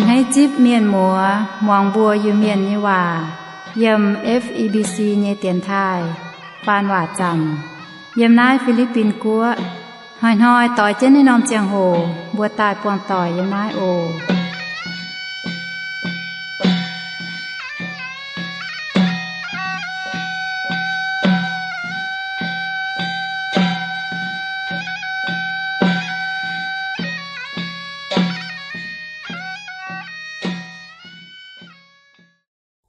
Hneiv zipv mienh muoz muangx mbuo Iu-Mienh nyei waac yiem F E B C nyei dienx taaih faan waac zanc yiem naaiv Fi^li^bin Guoqv. Hnoi-hnoi doix jienv naaiv norm ziangh hoc mbuo daaih buangh doic yiem naaiv oc.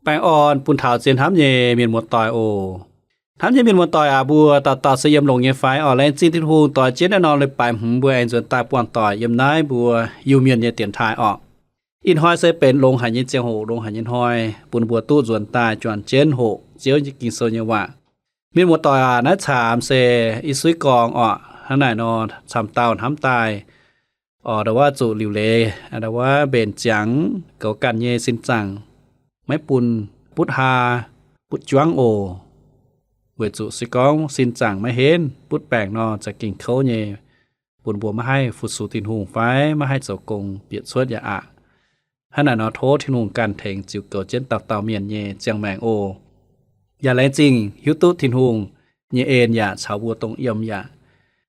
Baengh orn bun taux zien hnamv nyei mienh muoz-doic oc. Hnamv nyei mienh muoz-doic aac, mbuo dauh dauh se yiem longx nyei fai? Orqc, laengz zingh Tin-Hungh doix jienv naaiv norm leiz-baaix hmz mbuo aengx nzuonx daaih buangh doic yiem naaiv mbuo Iu-Mienh nyei dienx taaih orqc. Ih hnoi se benx longx haic nyei ziangh hoc, longx haic nyei hnoi, bun mbuo duqv nzuonx daaih juangc jienv hoqc Ziouv Ging-Sou nyei waac. Mienh muoz-doic aac, naaiv caamx se i suiv gorngv orqc, hnangv naaic nor camv dauh hnamv daaih, orqc, ndau wuov zuqc liuc leiz, ndau wuov mbenc ziangx goux ganh nyei sin zaangc maiv bun butv haa, butv juangv oc. Weic zuqc se gorngv sin zaangc maiv henv, butv baengc nor za'gengh kouv nyei, bun mbuo maiv haih fu-sux Tin-Hungh fai maiv haih zoux gong bieqc cuotv yaac aqc. Hnangv naaic nor tov Tin-Hungh ganh tengx ziux goux jienv dauh dauh mienh nyei ziangh maengc oc. Yaac laengz zingh hiuv duqv Tin-Hungh nyei en yaac caux mbuo dongh yiem yaac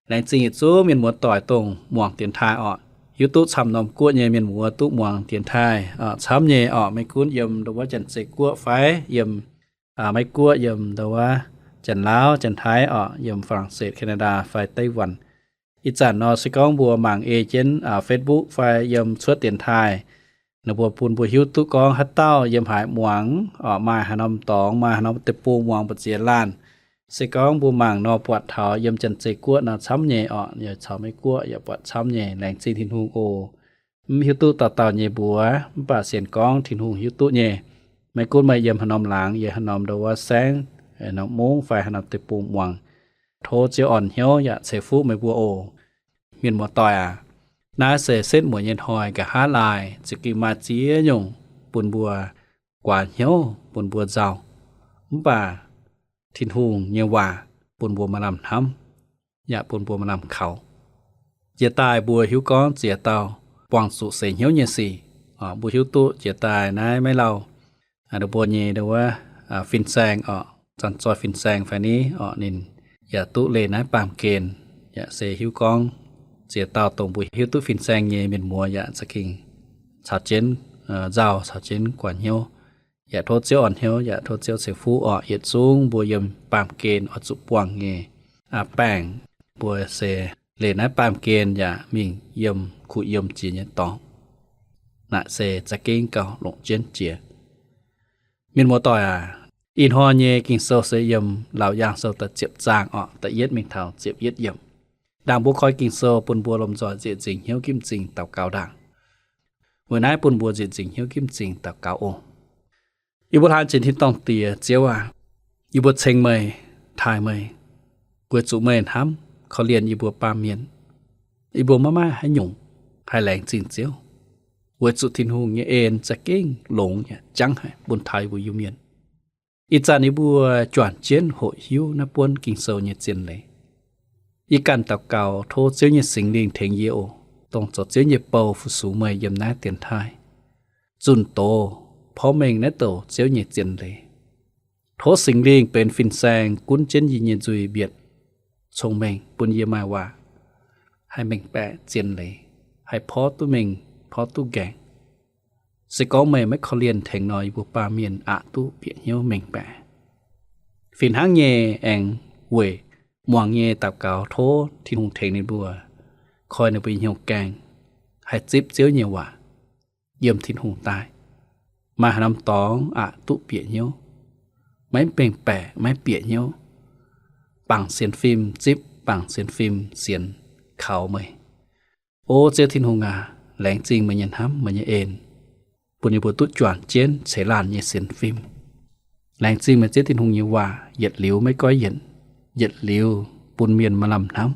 laengz zingh yietc zungv mienh muoz-doic dongh muangx dienx taaih orqc. Hiuv duqv camv norm guoqv nyei mienh muoz duqv muangx dienx taaih camv nyei orqc. Maiv gunv yiem ndau wuov Janx-Zei Guoqv fai yiem Meiv Guoqv, yiem ndau wuov Janx-Laauv, Janx-Taiv orqc, yiem Faa^lang^setv, Canada fai Taiv^waan. Ih zanc nor se gorngv mbuo mangc ei jienv Facebook fai yiem cuotv dienx taaih, ninh mbuo bun mbuo hiuv duqv gorngv haaix dauh yiem haaix muangx orqc, maaih haaix norm dorngx, maaih haaix norm deic-bung muangx mbu'ziex laanh. Se gorngv mbuo mangc nor buatc taux yiem Janx-Zei Guoqv nor camv nyei orqc, yaac caux Meiv Guoqv yaac buatc camv nyei. Laengz zingh Tin-Hungh oc. Mv hiuv duqv dauh dauh nyei mbuox, mv baac sienx gorngv Tin-Hungh hiuv duqv nyei. Maiv gunv meih yiem haaix norm laangz, yiem haaix norm ndau wuov saengv, haaix norm mungv fai haaix norm deic-bung muangx, tov Ziouv orn hnyouv yaac ceix fuqv meih mbuo oc. Mienh muoz-doic aac, naaiv se setv mueiz nyei hnoi, nqa'haav laai za'gengh maaih ziex nyungc bun mbuo guaax hnyouv, bun mbuo nzauh. Mv baac Tin-Hungh nyei waac bun mbuo maaih lamh hnamv, yaac bun mbuo maaih lamh kaux. Jiex daaih mbuo hiuv gorngv ziex dauh buangh zuqc seix hnyouv nyei sic. Mbuo hiuv duqv jiex daaih naaiv maiv lauh, ninh mbuo nyei ndau wuov fin-saeng orqc, zanc-zoih fin-saeng fai ni orqc, ninh yaac duqv leih naaiv baamh gen. Yaac se hiuv gorngv ziex dauh dongh mbuo hiuv duqv fin-saeng nyei mienh muoz yaac za'gengh caux jienv nzauh, caux jienv guaax hnyouv. Yaac tov Ziouv orn hnyouv, yaac tov Ziouv ceix fuqv orqc. Yietc zungv mbuo yiem baamh gen oix zuqc buangh nyei baengc, mbuo se leih naaiv baamh gen yaac mingh yiem kuh yiem jiex nyei dorngx. Naaiv se za'gengh gauh longc jienv jiex. Mienh muoz-doic aac, ih hnoi nyei Ging-Sou se yiem Laauc Yaangh Sou da'ziepc zaang orqc, da'yietv mingh taux ziepc yietv yiemc. Ndaangc mbuo koi Ging-Sou bun mbuo lomh nzoih nzieqc nzingc hnyouv gimv zingh daux gaux ndaangc. Weic naaiv bun mbuo nzieqc nzingc hnyouv gimv zingh daux gaux oc. Yie mbuo hlaang jiex tin-dorngh Diex, Ziouv aac, yie mbuo ceng meih, taaih meih, weic zuqc meih hnamv korv-lienh yie mbuo baamh mienh. Yie mbuo maiv maaih haaix nyungc haih laengz zingh Ziouv, weic zuqc Tin-Hungh nyei en za'gengh longx yaac jangv haic bun taux yie mbuo Iu-Mienh. Ih zanc yie mbuo juangc jienv hoqc hiuv naaiv buonv Ging-Sou nyei zien leiz. Yie ganh daux gaux tov Ziouv nyei Singx Lingh tengx yie oc, dongh zoux Ziouv nyei bou fu-sux meih yiem naaiv dienx taaih, zunh doz porv mengh naaiv douc Ziouv nyei zien leiz. Tov Singx Lingh benx fin-saeng gunv jienv yie nyei nzuih mbietc cong-mengh bun yie maaih waac haih mengh baeqc zien leiz, haih porv duqv mengh, porv duqv nqaengc. Se gorngv meih maiv korv-lienh tengx nor, yie mbuo baamh mienh aqc duqv bieqc hnyouv mengh baeqc. Fih hnangv nyei aengx weic muangx nyei daux gaux tov Tin-Hungh tengx ninh mbuo, koi ninh mbuo nyei hnyouv gaengh haih zipv Ziouv nyei waac, yiem Tin-Hungh daaih. Maaih haaix norm dorngx aqc duqv bieqc hnyouv, maiv mengh baeqc, maiv bieqc hnyouv, bangc sienx fim zipv, bangc sienx fim sienx kaux meih. O Ziouv Tin-Hungh aac, laengz zingh meih nyei hnamv, meih nyei en, bun yie mbuo duqv juangc jienv ceix laanh nyei sienx fim. Laengz zingh meih Ziouv Tin-Hungh nyei waac yietc liuz maiv goiv yienc, yietc liuz bun mienh maaih lamh hnamv,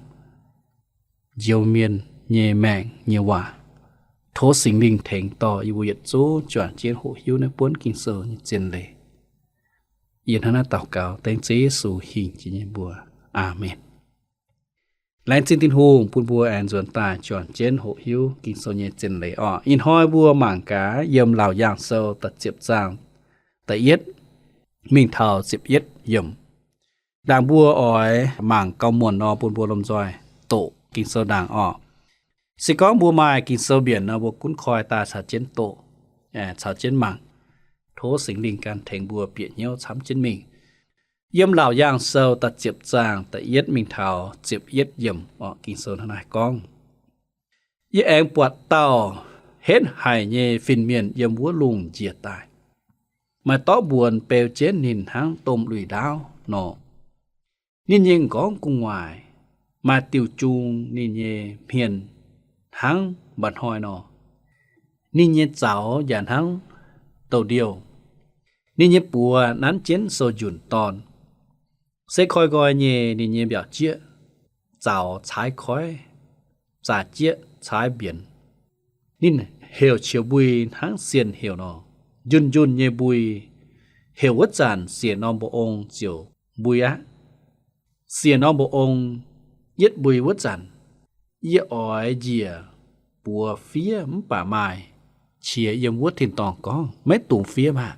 njoux mienh nyei maengc nyei waac. Tov Singx Lingh tengx dorh yie mbuo yietc zungv juangc jienv hoqc hiuv naaiv buonv Ging-Sou nyei zien leiz. Yie hnangv naaiv daux gaux dengv Ziouv Yesu hingh jiex nyei mbuox. Aamen. Laengz zingh Tin-Hungh bun mbuo aengx nzuonx daaih juangc jienv hoqc hiuv Ging-Sou nyei zien leiz orqc. Ih hnoi mbuo mangc gaax yiem Laauc Yaangh Sou da'ziepc zaang da'yietv mingh taux ziepc yietv yiemc. Ndaangc mbuo oix mangc gauh muonc nor, bun mbuo lomh nzoih doqc Ging-Sou ndaangc orqc. Se gorngv mbuo maaih Ging-Sou mbienc nor, mbuo gunv koi daaih caux jienv doqc, caux jienv mangc. Tov Singx Lingh gan tengx mbuo bieqc hnyouv camv jienv mingh. Yiem Laauc Yaangh Sou da'ziepc zaang da'yietv mingh taux ziepc yietv yiemc orqc, Ging-Sou hnangv naaiv gorngv, Yie aengx buatc dauh henv haic nyei fin-mienh yiem wuov lungh njiec daaih. Maaih dorqv mbuonx beu jienv ninh hnangv domh lui-ndaauv nor. Ninh nyei m'nqorngv gu'nguaaic maaih diuh jung ninh nyei hmien hnangv mba'hnoi nor. Ninh nyei zaux yaac hnangv douz-ndiouh. Ninh nyei buoz nanv jienv sou-njunc dorn. Se koi nqoi nyei ninh nyei mbiaauc jieqv zaux caaiv koiv, zaax jieqv caaiv mbienx. Ninh heuc qiux mbui hnangv sienh heuc nor. Njunh njunh nyei mbui heuc wuov zanc siec norm mba'ong ziouc mbui aqv. Siec norm mba'ong yietv mbui wuov zanc, yie oix njiec buoz fiev mv baac maaih qiex yiem wuov tin-dorngh gorngv, Maiv dungx fiev maah!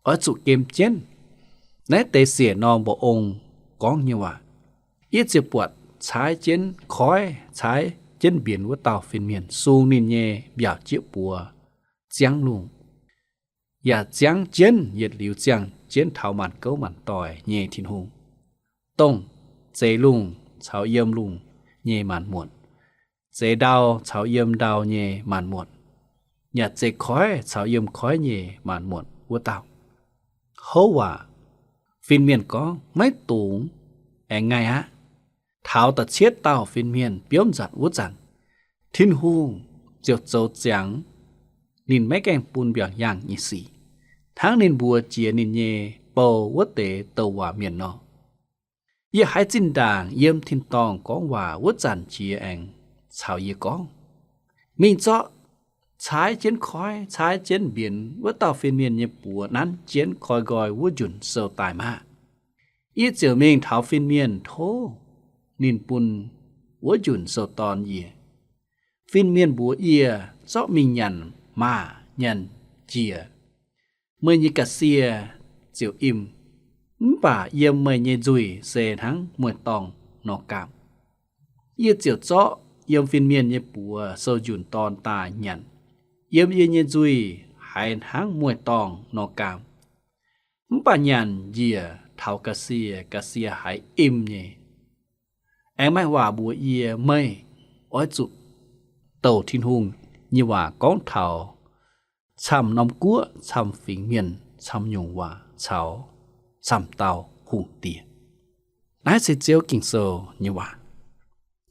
Oix zuqc gem jienv. Naaiv deix siec norm mba'ong gorngv nyei waac, yie ziouc buatc caaiv jienv koiv, caaiv jienv mbienx wuov dauh fin-mienh sung ninh nyei mbiaauc jieqv buoz ziangv lungh, yaac ziangv jienv yietc liuz ziangh jienv taux maanc gouv maanc doic nyei Tin-Hungh, dongh zeix lungh caux yiem lungh nyei maanc muotc, zeix ndau caux yiem ndau nyei maanc muotc, yaac zeix koiv caux yiem koiv nyei maanc muotc wuov dauh. Houv waac, fin-mienh gorngv, Maiv dungx, aengx ngaih aqv. Taux da'cietv dauh fin-mienh biomv nzatc wuov zanc, Tin-Hungh ziouc zoux ziangx ninh maiv gaengh bun mbiaauc yaangh nyei sic, hnangv ninh mbuox jiex ninh nyei bou wuov deix douc waac mienh nor. Yie haiz zinh ndaangc yiem tin-dorngh gorngv waac wuov zanc jiex aengx caux yie gorngv, Mingh zorqv caaiv jienv koiv, caaiv jienv mbienx wuov dauh fin-mienh nyei buoz nanv jienv koi nqoi wuov njunc sou daaih maah! Yie ziouc mingh taux fin-mienh tov ninh bun wuov njunc sou dorn yie. Fin-mienh mbuox yie, Zorqv mingh nyanc maah! Nyanc njiec, meih nyei ga'sie ziouc im, mv baac yiem meih nyei nzuih se hnangv mueiz-dorngh nor gaamh. Yie ziouc zorqv yiem fin-mienh nyei buoz sou njunc dorn daaih nyanc. Yiem yie nyei nzuih haiz hnangv mueiz-dorngh nor gaamh. Mv baac nyanc njiec taux ga'sie, ga'sie haiz im nyei. Aengx maaih waac mbuox yie, Meih oix zuqc douc Tin-Hungh nyei waac gorngv taux camv norm guoqv, camv fingx mienh, camv nyungc waac caux camv dauh hungh diex. Naaiv se Ziouv Ging-Sou nyei waac.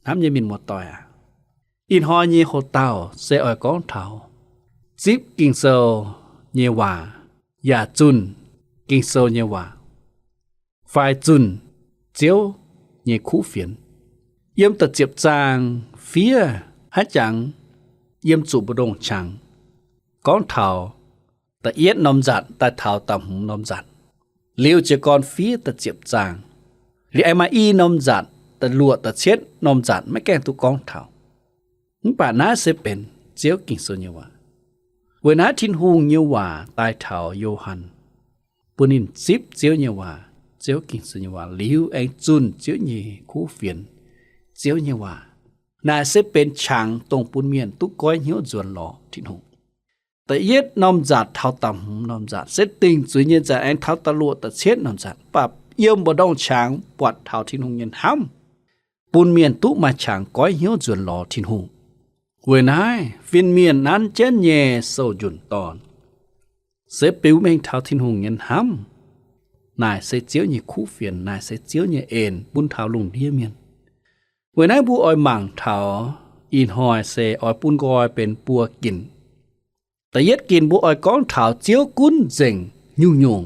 Hnamv nyei mienh muoz-doic aac, ih hnoi nyei hoc-dauh se oix gorngv taux zipv Ging-Sou nyei waac yaac zunh Ging-Sou nyei waac, fai zunh Ziouv nyei kuv fienx. Yiem da'ziepc zaang fiev haaix jangx yiem zuqc mbu'ndongx qangx gorngv taux da'yietv norm nzatc daaih taux da'hmz norm nzatc. Liuz jiez gorn fiev da'ziepc zaang, liuz aengx maaih i norm nzatc, da'luoqc da'cietv norm nzatc maiv gaengh duqv gorngv taux. Mv baac naaiv se benx Ziouv Ging-Sou nyei waac. Weic naaiv Tin-Hungh nyei waac daaih taux Yo^han, bun ninh zipv Ziouv nyei waac, Ziouv Ging-Sou nyei waac liuz aengx zunh Ziouv nyei kuv fienx, Ziouv nyei waac. Naaic se benx qangx dongh bun mienh duqv goiv hnyouv nzuonx lorz Tin-Hungh. Da'yietv norm nzatc taux da'hmz norm nzatc se dingc zuiz nyei nzatc, aengx taux da'luoqc da'cietv norm nzatc, mv baac yiem mbu'ndongx qangx buatc taux Tin-Hungh nyei hnamv, bun mienh duqv maaih qangx goiv hnyouv nzuonx lorz Tin-Hungh. Weic naaiv fin-mienh nanv jienv nyei sou-njunc dorn se biux mengh taux Tin-Hungh nyei hnamv. Naaic se Ziouv nyei kuv fienx, naaic se Ziouv nyei en bun taux lungh ndiev mienh. Weic naaiv mbuo oix mangc taux ih hnoi se oix bun nqoi benx buo ginc. Da'yietv ginc mbuo oix gorngv taux Ziouv gunv nzengc nyungc-nyungc,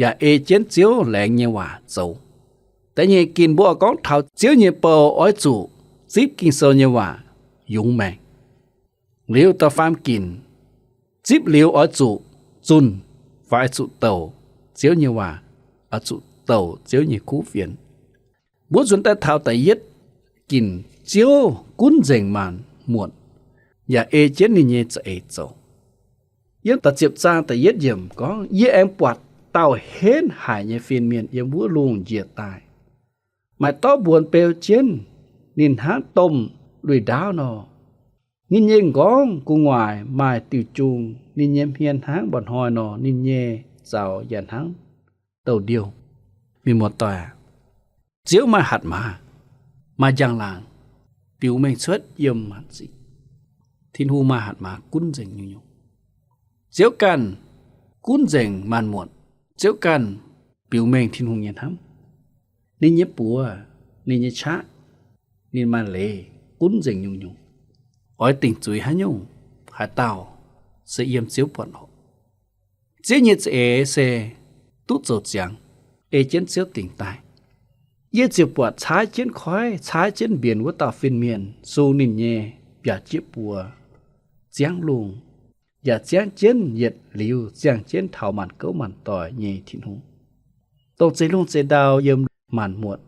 yaac ei jienv Ziouv laengz nyei waac zoux. Da'nyeic ginc mbuo oix gorngv taux Ziouv nyei bou oix zuqc zipv Ging-Sou nyei waac yungz maengc. Liuz da'faam ginc, zipv liuz oix zuqc zunh fai zuqc douc Ziouv nyei waac, oix zuqc douc Ziouv nyei kuv fienx. Mbuo nzuonx daaih taux da'yietv ginc Ziouv gunv nzengc maanc muotc, yaac ei jienv ninh nyei za'eix zoux. Yiem da'ziepc zaang da'yietv yiemc gorngv, yie aengx buatc dauh henv haic nyei fin-mienh yiem wuov lungh njiec daaih. Maaih dorv mbuonx beu jienv, ninh hnangv domh lui-ndaauv nor. Ninh nyei m'nqorngv gu'nguaaic maaih diuh jung, ninh nyei hmien hnangv mba'hnoi nor, ninh nyei zaux yaac hnangv douz-ndiouh. Mienh muoz-doic aac, Ziouv maaih hatc maaz, maaih njang-laangc, biux mengh cuotv yiem maanc sic. Tin-Hungh maaih hatc maaz gunv nzengc nyungc-nyungc. Ziouv ganh gunv nzengc maanc muotc. Ziouv ganh biux mengh Tin-Hungh nyei hnamv. Ninh nyei buoz, ninh nyei qaqv, ninh maaih leiz gunv nzengc nyungc-nyungc. Oix dingc zuiz haaix nyungc, haaix dauh, se yiem Ziouv buatc lorqc. Ziouv nyei za'eix se duqv zoux ziangx, ei jienv Ziouv dingc daaih. Yie ziouc buatc caaiv jienv koiv, caaiv jienv mbienx wuov dauh fin-mienh sung ninh nyei mbiaauc jieqv buoz ziangv lungh, yaac ziangv jienv yietc liuz ziangh jienv taux maanc gouv maanc doic nyei Tin-Hungh, dongh zeix lungh zeix ndau yiem maanc muotc,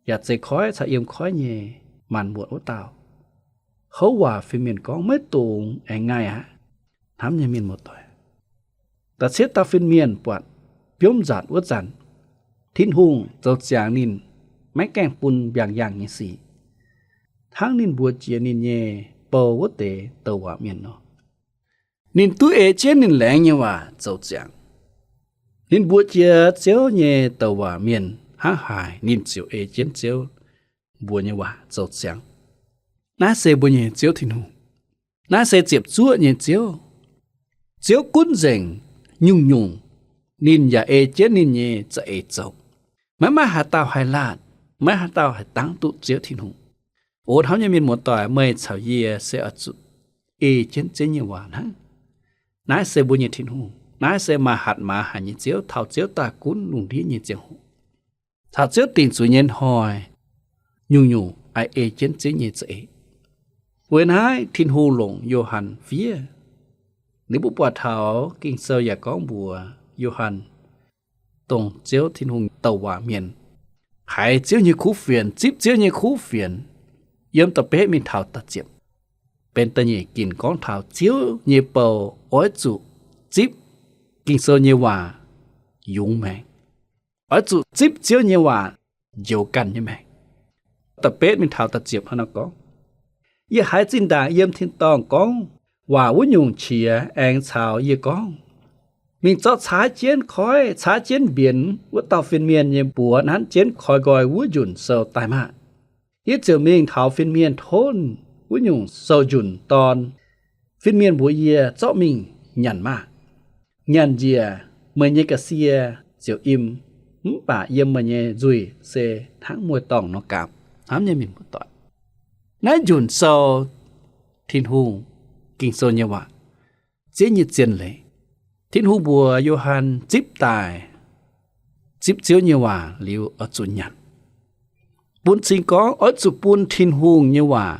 yaac zeix koiv caux yiem koiv nyei maanc muotc wuov dauh. Houv waac fin-mienh gorngv, maiv dungx aengx ngaih aqv. Hnamv nyei mienh muoz-doic, da'cietv dauh fin-mienh buatc biomv nzatc wuov zanc, Tin-Hungh zoux ziangx ninh maiv gaengh bun mbiaangx yangh nyei sic, hnangv ninh mbuox jiex ninh nyei bou wuov deix douc waac mienh nor. Ninh duqv ei jienv ninh laengz nyei waac zoux ziangx. Ninh mbuox jiex Ziouv nyei douc waac mienh hnangv haaix, ninh ziouc ei jienv Ziouv mbuox nyei waac zoux ziangx. Naaiv se mbuo nyei Ziouv Tin-Hungh. Naaiv se ziepc zuoqv nyei Ziouv. Ziouv gunv nzengc nyungc-nyungc, ninh yaac ei jienv ninh nyei za'eix zoux. Maiv maaih haaix dauh haih laatc, maiv haaix dauh haih dangv duqv Ziouv Tin-Hungh. O hnamv nyei mienh muoz-doic, meih caux yie se oix zuqc ei jienv Ziouv nyei waac hnangv. Naaiv se mbuo nyei Tin-Hungh. Naaiv se maaih hatc maaz haic nyei Ziouv. Taux Ziouv daaih gunv lungh ndiev nyei ziangh hoc, taux Ziouv dingc zuiz nyei hnoi, nyungc-nyungc oix ei jienv Ziouv nyei za'eix. Weic naaiv Tin-Hungh longc Yo^han fiev. Liuz mbuo buatc taux Ging-Sou yaac gorngv mbuox Yo^han, dongh Ziouv Tin-Hungh douc waac mienh, haiz Ziouv nyei kuv fienx, zipv Ziouv nyei kuv fienx, yiem da'betv mingh taux da'ziepc, benx da'nyeic ginc gorngv taux Ziouv nyei bou oix zuqc zipv Ging-Sou nyei waac yungz maengc, oix zuqc zipv Ziouv nyei waac njoux ganh nyei maengc. Da'betv mingh taux da'ziepc hnangv naaiv gorngv, yie haiz zinh ndaangc yiem tin-dorngh gorngv waac wuov nyungc qiex aengx caux yie gorngv, mingh zorqv caaiv jienv koiv, caaiv jienv mbienx wuov dauh fin-mienh nyei buoz nanv jienv koi nqoi wuov njunc sou daaih maah! Yie ziouc mingh taux fin-mienh tonv wuov nyungc sou njunc dorn. Fin-mienh mbuox yie, zorqv mingh nyanc maah! Nyanc njiec, meih nyei ga'sie ziouc im, mv baac yiem meih nyei nzuih se hnangv mueiz-dorngh nor gaamc. Hnamv nyei mienh muoz-doic, naaiv njunc sou Tin-Hungh Ging-Sou nyei waac, Ziouv nyei zien leiz. Tin-Hungh mbuox Yo^han zipv daaih, zipv Ziouv nyei waac liuz oix zuqc nyanc. Bun cing gorngv oix zuqc bun Tin-Hungh nyei waac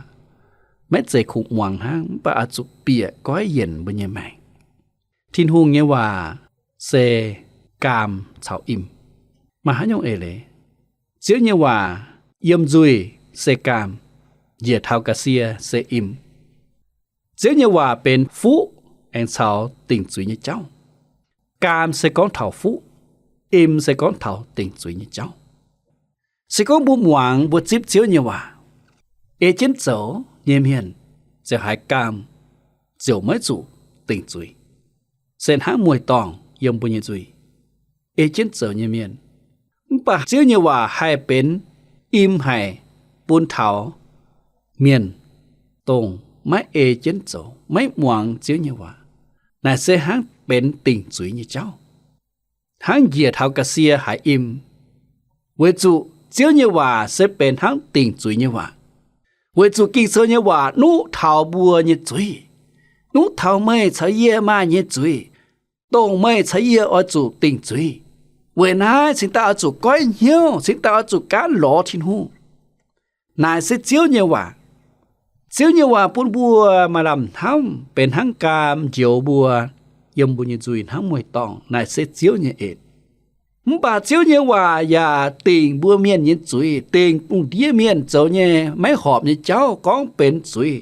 maiv zeiz kungx muangx hnangv, mv baac oix zuqc bieqc goiv yienc mbuo nyei maengc. Tin-Hungh nyei waac se gaam caux im. Maaih haaix nyungc eix leiz? Ziouv nyei waac yiem nzuih se gaam, njiec taux ga'sie se im. Ziouv nyei waac benx fuqv aengx caux dingc zuiz nyei jauv. Gaam se gorngv taux fuqv, im se gorngv taux dingc zuiz nyei jauv. Se gorngv mbuo muangx, mbuo zipv Ziouv nyei waac, ei jienv zoux nyei mienh ziouc haiz gaam, ziouc maiv zuqc dingc zuiz, se hnangv mueiz-dorngh yiem mbuo nyei nzuih. Ei jienv zoux nyei mienh. Mv baac Ziouv nyei waac haih benx im haic bun taux mienh, dongh maiv ei jienv zoux, maiv muangx Ziouv nyei waac, naaic se hnangv benx dingc zuiz nyei jauv, hnangv njiec taux ga'sie haiz im. Weic zuqc Ziouv nyei waac se benx hnangv dingc zuiz nyei waac. Weic zuqc Ging-Sou nyei waac nuqv taux mbuo nyei zuiz, nuqv taux meih caux yie maaih nyei zuiz, dongh meih caux yie oix zuqc dingc zuiz. Weic naaiv cingx daaih oix zuqc goiv hnyouv, cingx daaih oix zuqc gaanv lorz Tin-Hungh. Naaic se Ziouv nyei waac. Ziouv nyei waac bun mbuo maaih lamh hnamv benx hnangv gaam njoux mbuo yiem mbuo nyei nzuih hnangv mueiz-dorngh. Naaic se Ziouv nyei en. Mv baac Ziouv nyei waac yaac dingc mbuo mienh nyei zuiz, dingc lungh ndiev mienh zoux nyei maiv horpc nyei jauv gorngv benx zuiz.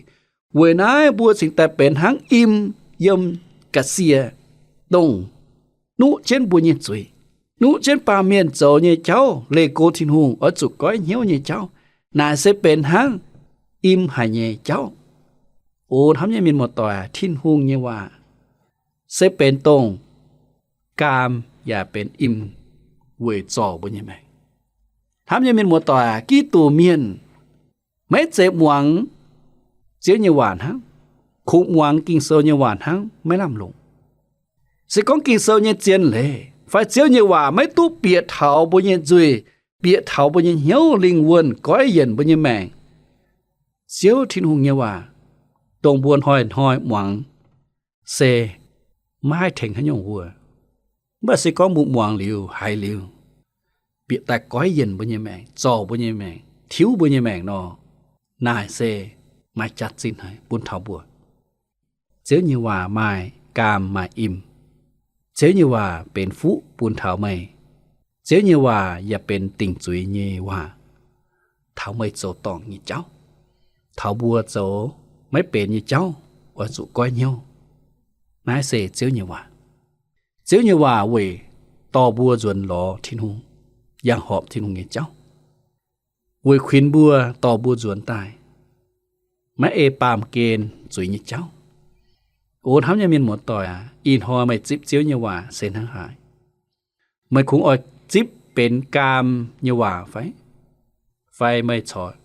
Weic naaiv mbuo cingx daaih benx hnangv im yiem ga'sie, dongh nuqv jienv mbuo nyei zuiz, nuqv jienv baamh mienh zoux nyei jauv, leih go Tin-Hungh oix zuqc goiv hnyouv nyei jauv. Naaic se benx hnangv im haic nyei jauv. O hnamv nyei mienh muoz-doic, Tin-Hungh nyei waac se benx dongh gaam yaac benx im weic zorc mbuo nyei maengc. Hnamv nyei mienh muoz-doic, Giduc mienh maiv zeiz muangx Ziouv nyei waac hnangv, kungx muangx Ging-Sou nyei waac hnangv maiv lamh longc. Se gorngv Ging-Sou nyei zien leiz fai Ziouv nyei waac maiv duqv bieqc taux mbuo nyei nzuih, bieqc taux mbuo nyei hnyouv lingh wuonh, goiv yienc mbuo nyei maengc, Ziouv Tin-Hungh nyei waac, dongh mbuo hnoi-hnoi muangx, se maiv haih tengx haaix nyungc wuov. Mv baac se gorngv mbuo muangx liuz, haiz liuz, bieqc daaih goiv yienc mbuo nyei maengc, zorc mbuo nyei maengc, tiuv mbuo nyei maengc nor, naaic se maaih jaax-zinh haic bun taux mbuo. Ziouv nyei waac maaih gaam maaih im. Ziouv nyei waac benx fuqv bun taux meih. Ziouv nyei waac yaac benx dingc zuiz nyei waac taux meih zoux dorngc nyei jauv, taux mbuo zoux maiv benx nyei jauv, oix zuqc goiv hnyouv. Naaiv se Ziouv nyei waac. Ziouv nyei waac weic dorh mbuo nzuonx lorz Tin-Hungh, yangh horpc Tin-Hungh nyei jauv, weic kuinx mbuo, dorh mbuo nzuonx daaih, maiv ei baamh gen zuiz nyei jauv. O hnamv nyei mienh muoz-doic aac, ih hnoi meih zipv Ziouv nyei waac se hnangv haaix? Meih kungx oix zipv benx gaam nyei waac fai? Fai meih corc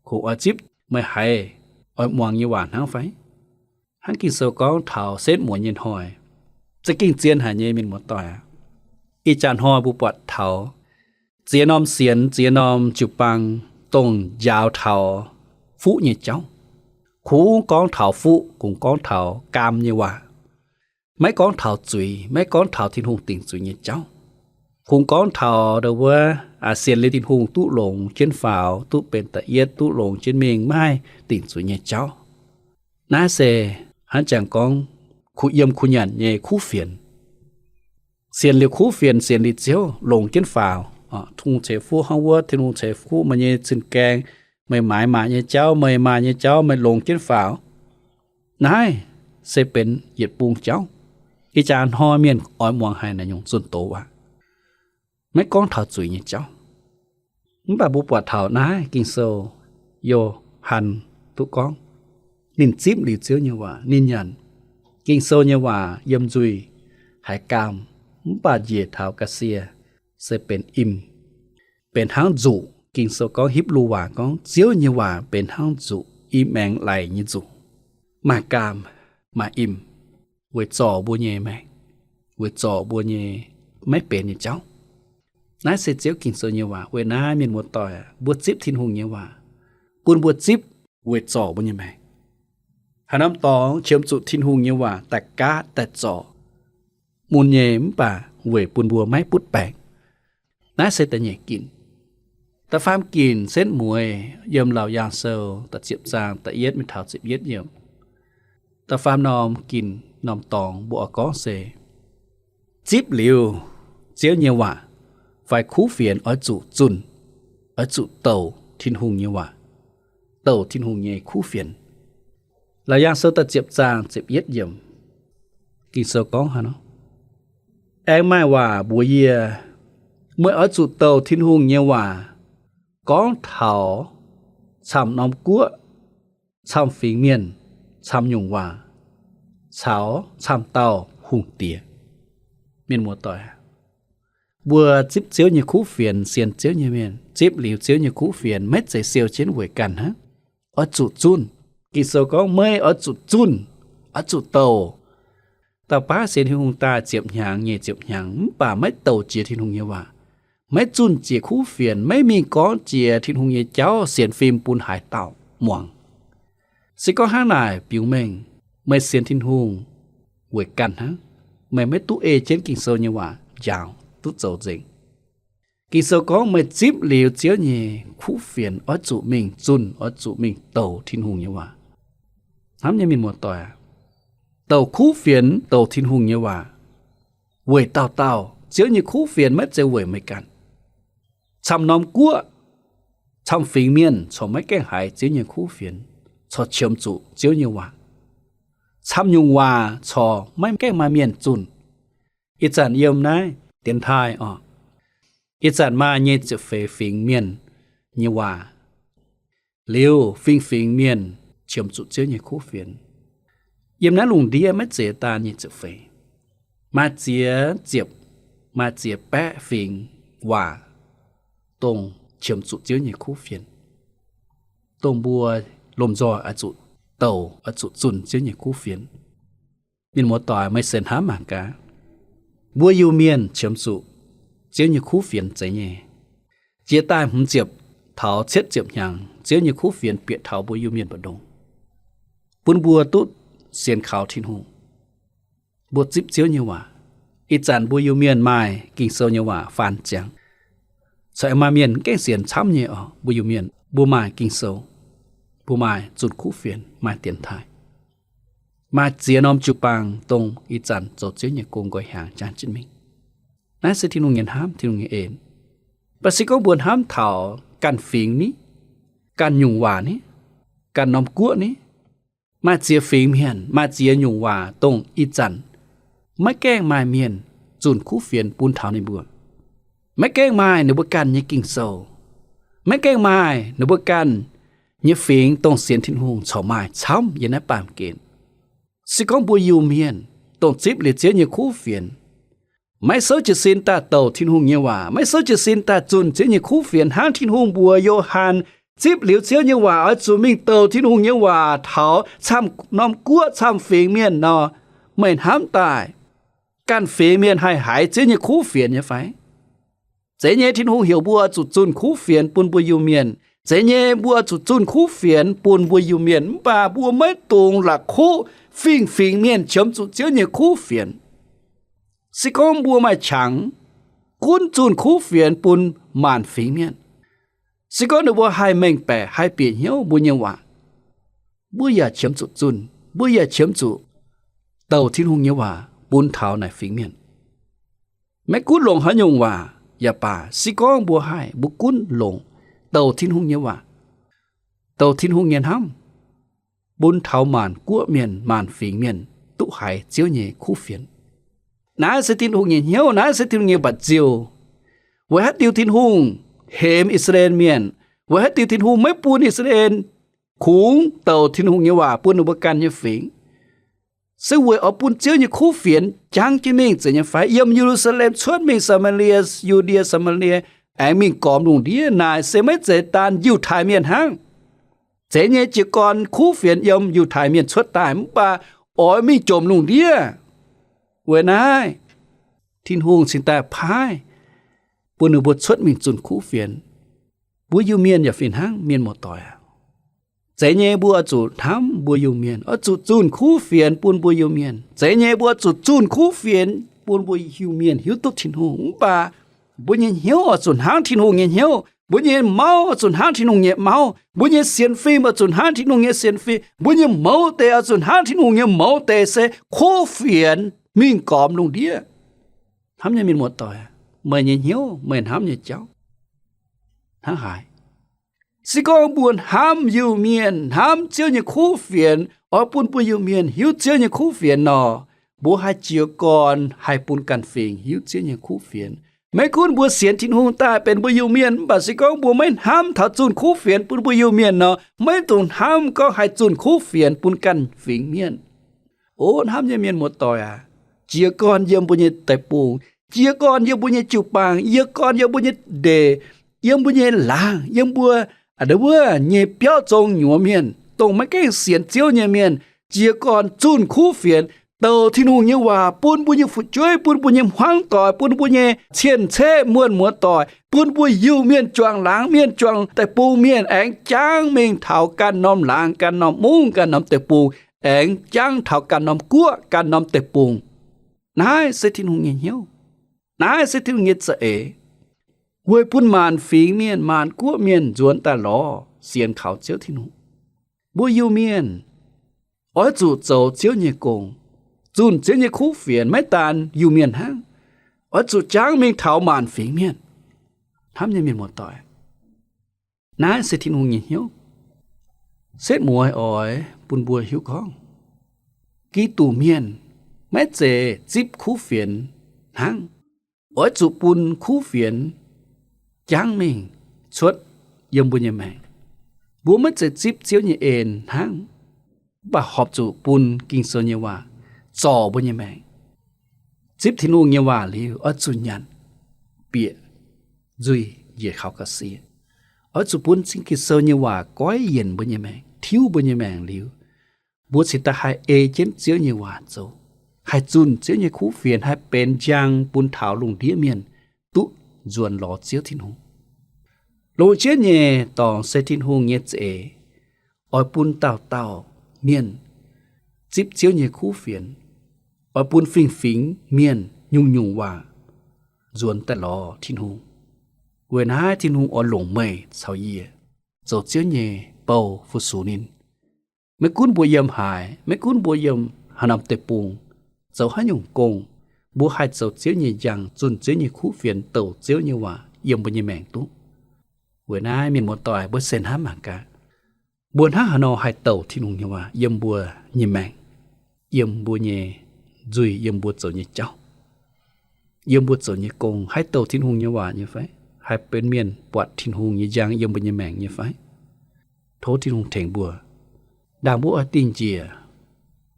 kungx oix zipv meih haiz oix muangx nyei waac hnangv fai? Hnangv Ging-Sou gorngv taux setv muonz nyei hnoi, za'gengh zien haic nyei mienh muoz-doic aac. Ih jaax hnoi mbuo buatc taux ziex norm sienx, ziex norm jiu-baang dongh njaaux taux fuqv nyei jauv. Kungx gorngv taux fuqv, kungx gorngv taux gaam nyei waac. Maiv gorngv taux zuiz, maiv gorngv taux Tin-Hungh dingc zuiz nyei jauv. Kungx gorngv taux ndo wuov, sienx liuz Tin-Hungh duqv longx jienv faaux, duqv benx da'yietv, duqv longx jienv mingh, maiv haih dingc zuiz nyei jauv. Naaiv se hnangv jangx gorngv kuh yiem kuh nyanc nyei kuv fienx. Sienx liuz kuv fienx, sienx liuz Ziouv, longx jienv faaux. Tin-Hungh ceix fuqv hnangv wuov, Tin-Hungh ceix fuqv meih nyei cin-gaeng, meih maaiz maaih nyei jauv, meih maaih nyei jauv, meih longx jienv faaux. Naaiv se benx yietc bung jauv. Ih jaax hnoi mienh oix muangx haic naaiv nyungc zunh doz aac. Maiv gorngv taux zuiz nyei jauv. Mv baac mbuo buatc taux naaiv Ging-Sou, Yo^han duqv gorngv, ninh zipv liuz Ziouv nyei waac, ninh nyanc Ging-Sou nyei waac yiem nzuih haiz gaam, mv baac njiec taux ga'sie se benx im, benx hnangv nzuqc. Ging-Sou gorngv, Hipv^lu waac gorngv, Ziouv nyei waac benx hnangv nzuqc, i maengx laic nyei nzuqc, maaih gaam, maaih im, weic zorc mbuo nyei maengc, weic zorc mbuo nyei maiv benx nyei jauv. Naaiv se Ziouv Ging-Sou nyei waac. Weic naaiv mienh muoz-doic aac, mbuo zipv Tin-Hungh nyei waac, bun mbuo zipv weic zorc mbuo nyei maengc. Haaix norm dorngx qiemx zuqc Tin-Hungh nyei waac daaih gaatv daaih zorc, mun nyei mv baac weic bun mbuo maiv butv baengc. Naaiv se da'nyeic ginc. Da'faam ginc setv mueiz yiem Laauc Yaangh Sou da'ziepc zaang da'yietv mingh taux ziepc yietv yiemc. Da'faam norm ginc norm dorngx mbuo oix gorngv se, zipv liuz Ziouv nyei waac fai kuv fienx oix zuqc zunh, oix zuqc douc Tin-Hungh nyei waac, douc Tin-Hungh nyei kuv fienx. Laauc Yaangh Sou da'ziepc zaang ziepc yietv yiemc, Ging-Sou gorngv haaix nor, aengx maaih waac mbuox yie, meih oix zuqc douc Tin-Hungh nyei waac gorngv taux camv norm guoqv, camv fingx mienh, camv nyungc waac, caux camv dauh hungh diex. Mienh muoz-doic, mbuo zipv Ziouv nyei kuv fienx, sienx Ziouv nyei mienh, zipv liuz Ziouv nyei kuv fienx maiv zeiz siou jienv weic ganh hnangv. Oix zuqc zunh. Ging-Sou gorngv meih oix zuqc zunh, oix zuqc douc. Dauh baav sienx Tin-Hungh daaih ziepc hnyangx nyei ziepc hnyangx mv baac maiv douc jiex Tin-Hungh nyei waac, maiv zunh jiex kuv fienx, maiv mingh gorngv jiex Tin-Hungh nyei jauv sienx fim bun haaix dauh muangx. Se gorngv hnangv naaic biux mengh meih sienx Tin-Hungh weic ganh hnangv, meih maiv duqv ei jienv Ging-Sou nyei waac njaaux duqv zoux nzengc. Ging-Sou gorngv meih zipv liuz Ziouv nyei kuv fienx oix zuqc mingh zunh, oix zuqc mingh douc Tin-Hungh nyei waac. Hnamv nyei mienh muoz-doic aac, douc kuv fienx, douc Tin-Hungh nyei waac weic dauh dauh Ziouv nyei kuv fienx maiv zeiz weic meih ganh. Camv norm guoqv, camv fingx mienh corc maiv gaengh haiz Ziouv nyei kuv fienx, corc qiemx zuqc Ziouv nyei waac. Camv nyungc waac corc maiv gaengh maaih mienh zunh. Ih zanc yiem naaiv dienx taaih oc, ih zanc maaih nyei ziepc feix fingx mienh nyei waac, liuz fingx-fingx mienh qiemx zuqc Ziouv nyei kuv fienx. Yiem naaiv lungh ndiev maiv zeiz daan nyei ziepc feix, maaih ziex ziepc, maaih ziex baeqv fingx waac, dongh qiemx zuqc Ziouv nyei kuv fienx, dongh mbuo lomh nzoih oix zuqc douc, oix zuqc zunh Ziouv nyei kuv fienx. Mienh muoz-doic, meih se hnamv mangc gaax, mbuo Iu-Mienh qiemx zuqc Ziouv nyei kuv fienx zeiz nyei. Jiex daaih hmz ziepc taux cietv ziepc hnyangx, Ziouv nyei kuv fienx bieqc taux mbuo Iu-Mienh mbu'ndongx, bun mbuo duqv sienx kaux Tin-Hungh, mbuo zipv Ziouv nyei waac. Ih zanc mbuo Iu-Mienh maaih Ging-Sou nyei waac faan ziangx. Corc maaih mienh maiv gaengh sienx camv nyei oc, mbuo Iu-Mienh mbuo maaih Ging-Sou, mbuo maaih zunh kuv fienx, maaih dienx taaih, maaih ziex norm jiu-baang dongh ih zanc zoux Ziouv nyei gong nqoi hiaangx jangx jienv mingh. Naaiv se Tin-Hungh nyei hnamv, Tin-Hungh nyei en. Mv baac se gorngv mbuo hnamv taux ganh fingx ni, ganh nyungc waac ni, ganh norm guoqv ni, maaih ziex fingx mienh, maaih ziex nyungc waac dongh ih zanc maiv gaengh maaih mienh zunh kuv fienx bun taux ninh mbuo. Maiv gaengh maaih ninh mbuo ganh nyei Ging-Sou, maiv gaengh maaih ninh mbuo ganh nyei fingx dongh sienx Tin-Hungh corc maaih camv yiem naaiv baamh gen. Se gorngv mbuo Iu-Mienh dongh zipv liuz Ziouv nyei kuv fienx, maiv souv jiez sin daaih douc Tin-Hungh nyei waac, maiv souv jiez sin daaih zunh Ziouv nyei kuv fienx, hnangv Tin-Hungh mbuox Yo^han, zipv liuz Ziouv nyei waac oix zuqc mingh douc Tin-Hungh nyei waac taux camv norm guoqv camv fingx mienh nor, meih hnamv daaih ganh fingx mienh haih haiz Ziouv nyei kuv fienx nyei fai? Zeiz nyei, Tin-Hungh heuc mbuo oix zuqc zunh kuv fienx bun mbuo Iu-Mienh. Zeiz nyei, mbuo oix zuqc zunh kuv fienx bun mbuo Iu-Mienh, mv baac mbuo maiv dungx la'kuqv fingx-fingx mienh qiemx zuqc Ziouv nyei kuv fienx. Se gorngv mbuo maaih qangx gunv zunh kuv fienx bun maanc fingx mienh, se gorngv ninh mbuo haih mengh baeqc, haih bieqc hnyouv mbuo nyei waac, mbuo yaac qiemx zuqc zunh, mbuo yaac qiemx zuqc douc Tin-Hungh nyei waac bun taux naaic fingx mienh. Maiv gunv longc haaix nyungc waac yaac baac, se gorngv mbuo haih, mbuo gunv longc douc Tin-Hungh nyei waac, douc Tin-Hungh nyei hnamv, bun taux maanc guoqv mienh, maanc fingx mienh duqv haiz Ziouv nyei kuv fienx. Naaiv se Tin-Hungh nyei hnyouv, naaiv se Tin-Hungh nyei mba'nziu. Weic haaix diuc Tin-Hungh hemx I^saa^laa^en Mienh? Weic haaix diuc Tin-Hungh maiv bun I^saa^laa^en kungx douc Tin-Hungh nyei waac bun ninh mbuo ganh nyei fingx? Se weic oix bun Ziouv nyei kuv fienx jangv jienv mingh zeiz nyei fai? Yiem Ye^lu^saa^lem cuotv mingh Saa^maa^lie, Yu^ndie, Saa^maa^lie, aengx mingh gormx lungh ndiev. Naaic se maiv zeiz daan Yiutai Mienh hnangv. Zeiz nyei, jiez gorn kuv fienx yiem Yiutai Mienh cuotv daaih, mv baac oix mingh jomc lungh ndiev. Weic naaiv, Tin-Hungh cingx daaih paaiv bun ninh mbuo cuotv mingh zunh kuv fienx. Mbuo Iu-Mienh yaac fih hnangv, mienh muoz-doic aac. Zeiz nyei, mbuo oix zuqc hnamv mbuo Iu-Mienh, oix zuqc zunh kuv fienx bun mbuo Iu-Mienh. Zeiz nyei, mbuo oix zuqc zunh kuv fienx bun mbuo Iu-Mienh hiuv duqv Tin-Hungh. Mv baac mbuo nyei hnyouv oix zuqc hnangv Tin-Hungh nyei hnyouv. Mbuo nyei mauv oix zuqc hnangv Tin-Hungh nyei mauv. Mbuo nyei sienx fim oix zuqc hnangv Tin-Hungh nyei sienx fim. Mbuo nyei mouz deix oix zuqc hnangv Tin-Hungh nyei mouz deix, se kuv fienx mingh gormx lungh ndiev. Hnamv nyei mienh muoz-doic, meih nyei hnyouv, meih hnamv nyei jauv hnangv haaix? Se gorngv mbuo hnamv Iu-Mienh, hnamv Ziouv nyei kuv fienx, oix bun mbuo Iu-Mienh hiuv Ziouv nyei kuv fienx nor, mbuo haih jiez gorn haih bun ganh fingx hiuv Ziouv nyei kuv fienx. Maiv gunv mbuo sienx Tin-Hungh daaih benx mbuo Iu-Mienh, mv baac se gorngv mbuo maiv hnamv taux zunh kuv fienx bun mbuo Iu-Mienh nor, maiv dungx hnamv gorngv haih zunh kuv fienx bun ganh fingx mienh. O hnamv nyei mienh muoz-doic aac, jiez gorn yiem mbuo nyei deic-bung, jiez gorn yiem mbuo nyei jiu-baang, jiez gorn yiem mbuo nyei ndeic, yiem mbuo nyei laangz, yiem mbuo a'nda'wuov nyei biauv zong nyuoz mienh, dongh maiv gaengh sienx Ziouv nyei mienh, jiez gorn zunh kuv fienx, douc Tin-Hungh nyei waac bun mbuo nyei fu'jueiv, bun mbuo nyei hmuangv doic, bun mbuo nyei cien-ceqv muonh muoz-doic, bun mbuo Iu-Mienh, juangc laangz mienh, juangc deic-bung mienh aengx jangv mingh taux ganh norm laangz, ganh norm mungv, ganh norm deic-bung, aengx jangv taux ganh norm guoqv, ganh norm deic-bung. Naaiv se Tin-Hungh nyei hnyouv. Naaiv se Tin-Hungh nyei za'eix, weic bun maanc fingx mienh, maanc guoqv mienh nzuonx daaih lorz sienx kaux Ziouv Tin-Hungh. Mbuo Iu-Mienh oix zuqc zoux Ziouv nyei gong, zunh Ziouv nyei kuv fienx, maiv daan Iu-Mienh hnangv. Oix zuqc jangv mingh taux maanc fingx mienh. Hnamv nyei mienh muoz-doic, naaiv se Tin-Hungh nyei hnyouv. Setv mueiz oix bun mbuo hiuv gorngv, Giduc mienh maiv zeiz zipv kuv fienx hnangv. Oix zuqc bun kuv fienx jangv mingh cuotv yiem mbuo nyei maengc. Mbuo maiv zeiz zipv Ziouv nyei en hnangv, mv baac horpc zuqc bun Ging-Sou nyei waac zorc mbuo nyei maengc. Zipv Tin-Hungh nyei waac liuz, oix zuqc nyanc, bieqc nzuih njiec kaux ga'sie. Oix zuqc bun Ging-Sou nyei waac goiv yienc mbuo nyei maengc, tiuv mbuo nyei maengc liuz, mbuo cingx daaih haih ei jienv Ziouv nyei waac zoux, haih zunh Ziouv nyei kuv fienx, haih benx njang bun taux lungh ndiev mienh duqv nzuonx lorz Ziouv Tin-Hungh. Longc jienv nyei dorngx se Tin-Hungh nyei za'eix oix bun dauh dauh mienh zipv Ziouv nyei kuv fienx, oix bun fingx-fingx mienh nyungc-nyungc waac nzuonx daaih lorz Tin-Hungh. Weic naaiv Tin-Hungh oix longc meih caux yie zoux Ziouv nyei bou fu-sux ninh. Maiv gunv mbuo yiem haaix, maiv gunv mbuo yiem haaix norm deic-bung, zoux haaix nyungc gong, mbuo haih zoux Ziouv nyei njang, zunh Ziouv nyei kuv fienx, douc Ziouv nyei waac yiem mbuo nyei maengc duqv. Weic naaiv mienh muoz-doic, mbuo se hnamv mangc gaax, mbuo hnangv haaix nor haih douc Tin-Hungh nyei waac yiem mbuo nyei maengc, yiem mbuo nyei nzuih, yiem mbuo zoux nyei jauv, yiem mbuo zoux nyei gong, haih douc Tin-Hungh nyei waac nyei fai? Haih benx mienh buatc Tin-Hungh nyei njang yiem mbuo nyei maengc nyei fai? Tov Tin-Hungh tengx mbuo. Ndaangc mbuo oix dingh njiec,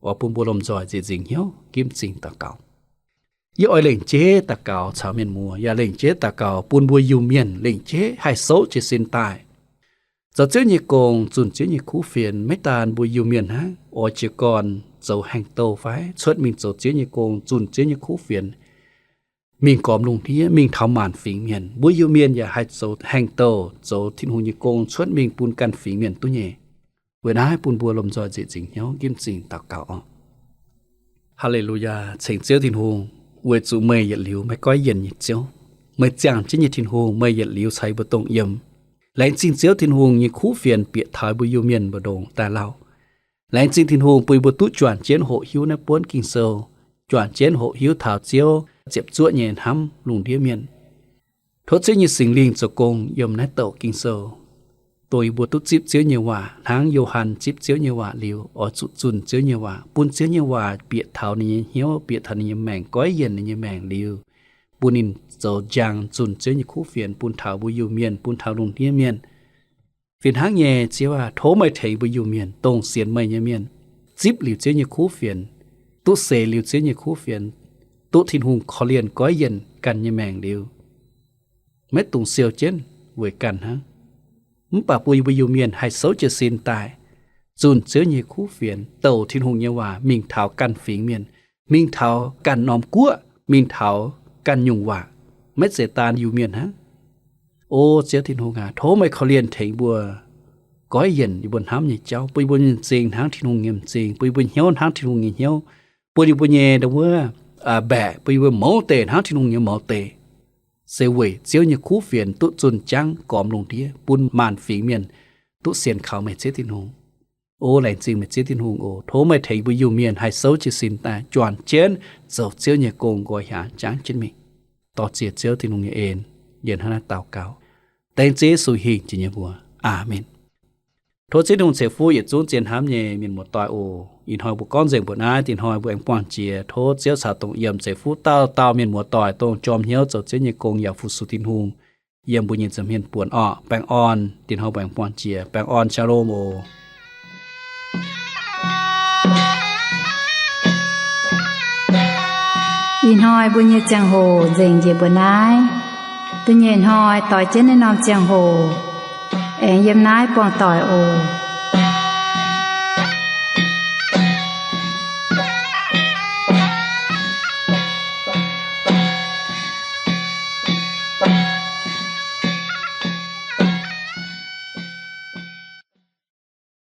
oix bun mbuo lomh nzoih nzieqc nzingc hnyouv, ginv m'zing daux gaux. Yie oix lengc jeiv daux gaux caux mienh muoz, yaac lengc jeiv daux gaux bun mbuo Iu-Mienh lengc jeiv haih souv jiez sin daaih zoux Ziouv nyei gong, zunh Ziouv nyei kuv fienx. Maiv daan mbuo Iu-Mienh hnangv, oix jiez gorn zoux haengh douh fai cuotv mingh zoux Ziouv nyei gong, zunh Ziouv nyei kuv fienx, mingh gormx lungh ndiev, mingh taux maanc fingx mienh. Mbuo Iu-Mienh yaac haih zoux haengh douh, zoux Tin-Hungh nyei gong, cuotv mingh bun ganh fingx mienh duqv nyei. Weic naaiv bun mbuo lomh nzoih nzieqc nzingc hnyouv, ginv m'zing daux gaux oc. Haa^le^lu^yaa, ceng Ziouv Tin-Hungh, weic zuqc meih yietc liuz maiv goiv yienc nyei Ziouv. Meih ziangh jienv nyei Tin-Hungh, meih yietc liuz caux yie mbuo dongh yiem. Laengz zingh Ziouv Tin-Hungh nyei kuv fienx bieqc taux mbuo Iu-Mienh mbu'ndongx daaih lauh. Laengz zingh Tin-Hungh bun yie mbuo duqv juangc jienv hoqc hiuv naaiv buonv Ging-Sou, juangc jienv hoqc hiuv taux Ziouv ziepc zuoqv nyei hnamv lungh ndiev mienh. Tov Ziouv nyei Singx Lingh zoux gong yiem naaiv douc Ging-Sou, dongh yie mbuo duqv zipv Ziouv nyei waac hnangv Yo^han zipv Ziouv nyei waac liuz, oix zuqc zunh Ziouv nyei waac, bun Ziouv nyei waac bieqc taux ninh nyei hnyouv, bieqc taux ninh nyei maengc, goiv yienc ninh nyei maengc liuz, bun ninh zoux njang zunh Ziouv nyei kuv fienx bun taux mbuo Iu-Mienh, bun taux lungh ndiev mienh. Fih hnangv nyei, Ziouv aac, tov meih tengx mbuo Iu-Mienh, dongh sienx meih nyei mienh, zipv liuz Ziouv nyei kuv fienx, duqv seix liuz Ziouv nyei kuv fienx, duqv Tin-Hungh korv-lienh goiv yienc ganh nyei maengc liuz, maiv dungx siou jienv weic ganh hnangv. Mv baac bun yie mbuo Iu-Mienh haih souv jiez sin daaih, zunh Ziouv nyei kuv fienx, douc Tin-Hungh nyei waac mingh taux ganh fingx mienh, mingh taux ganh norm guoqv, mingh taux ganh nyungc waac, maiv zeiz daan Iu-Mienh hnangv. O Ziouv Tin-Hungh aac, tov meih korv-lienh tengx mbuo, goiv yienc yie mbuo hnamv nyei jauv, bun yie mbuo nyei m'zing hnangv Tin-Hungh nyei m'zing, bun yie mbuo hnyouv hnangv Tin-Hungh nyei hnyouv, bun yie mbuo nyei ndau wuov, aa, mbaeqc, bun yie mbuo mouz deic hnangv Tin-Hungh nyei mouz deic. Se weic Ziouv nyei kuv fienx duqv zunh jangv gormx lungh ndiev, bun maanc fingx mienh duqv sienx kaux meih Ziouv Tin-Hungh. O laengz zingh meih Ziouv Tin-Hungh oc. Tov meih tengx mbuo Iu-Mienh haih souv jiez sin daaih juangc jienv zoux Ziouv nyei gong nqoi hiaangx jangv jienv mingh. Dor-ziec Ziouv Tin-Hungh nyei en, yie hnangv naaiv daux gaux dengv Ziouv Yesu hingh jiex nyei mbuox. Aamen. Tov Ziouv Tin-Hungh ceix fuqv yietc zungv zien hnamv nyei mienh muoz-doic oc. Ih hnoi mbuo gorngv nzengc mbuoqc naaiv, dinh hnoi mbuo aengx buangh jiex. Tov Ziouv caux dongh yiem ceix fuqv dauh dauh mienh muoz-doic dongh jorm hnyouv zoux Ziouv nyei gong yaac fu-sux Tin-Hungh yiem mbuo nyei nza'hmien buonc orqc. Baengh orn. Dinh hnoi mbuo aengx buangh jiex. Baengh orn, shalom oc. Ih hnoi mbuo nyei ziangh hoc nzengc njiec mbuo naaiv. Da'nyeic hnoi doix jienv naaiv norm ziangh hoc aengx yiem naaiv buangh doic oc.